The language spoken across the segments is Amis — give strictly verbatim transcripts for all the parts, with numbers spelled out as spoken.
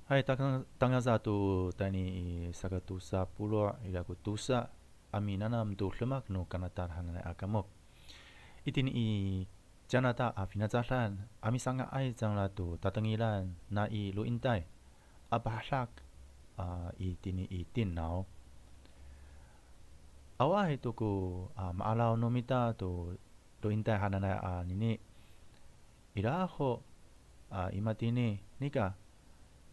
Hay, tang-, tangasa to tayni i saka tosa polo' ira ko tosa a minanam to demak no kanatal hananay a kamok. Itini i Canada a finacadan a misanga'ay cangra to tatengilan nai lointay a pahedak a itini i tinaw. Awaay to ko a ma'araw no mita to lointay hananay anini. Ira ho a i matini, nika,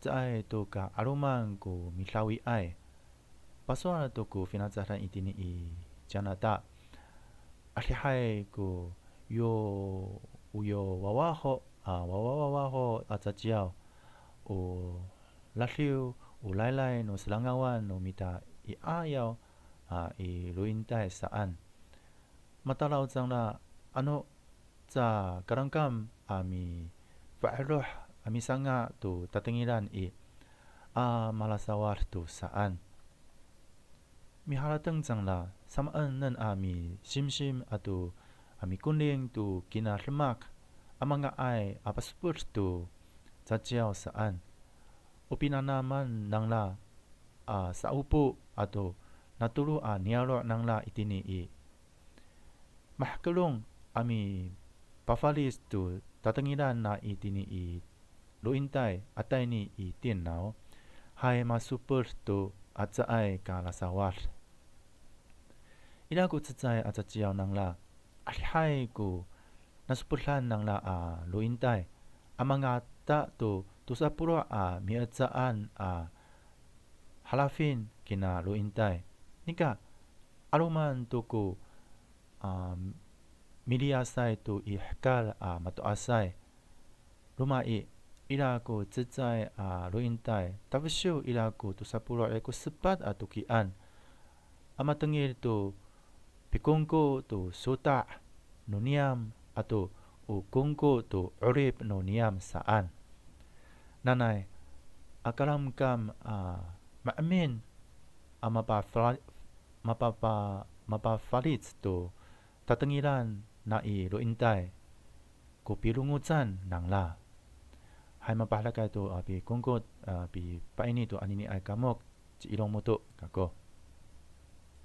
caay to ka 'aloman ko midawiay. Pasowal to ko finacadan itini i Canada. Adihay ko yo, o yo wawa ho, a, wawawawa ho a caciyaw. O ladiw, o laylay no selangawan no mita i 'ayaw a i lointay saan. Matalaw cangra ano ca kalamkam a mifa'eloh a misanga' to tatengilan i, a malasawad to saan. Miharateng cangra, samaanen a misimsim ato a mikonling to kina demak a manga'ay a pasoped to caciyaw saan. O pinanaman nangra a sa'opo ato natolo a niyaro' nangra itini i. Mahekolong a mipafalic to tatengilan nai tini i lointay a tayni i tinaw, hay masoped to a caay ka lasawad. Ira ko cecay a caciyaw nangra, adihay ko nasopedan nangra a lointay a mangata to tosa polo' a mihecaan a halafin kina lointay. Nika, 'aloman to ko a miliyasay to i hekal a mato'asay. Roma i, ira ko cecay a lointay, tafesiw ira ko tosa polo' ira ko sepat a tokian a matengil to pikongko to sota' no niyam ato o kongko to 'orip no niyam saan. Nanay a kalamkam a maemin a mapafala-, mapapa-, mapafalic to tatengilan nai lointay ko pilongocan nangra. Hay mapahelekay to a pikongko a pipaini to aniniay kamok, ci Ilong Moto kako.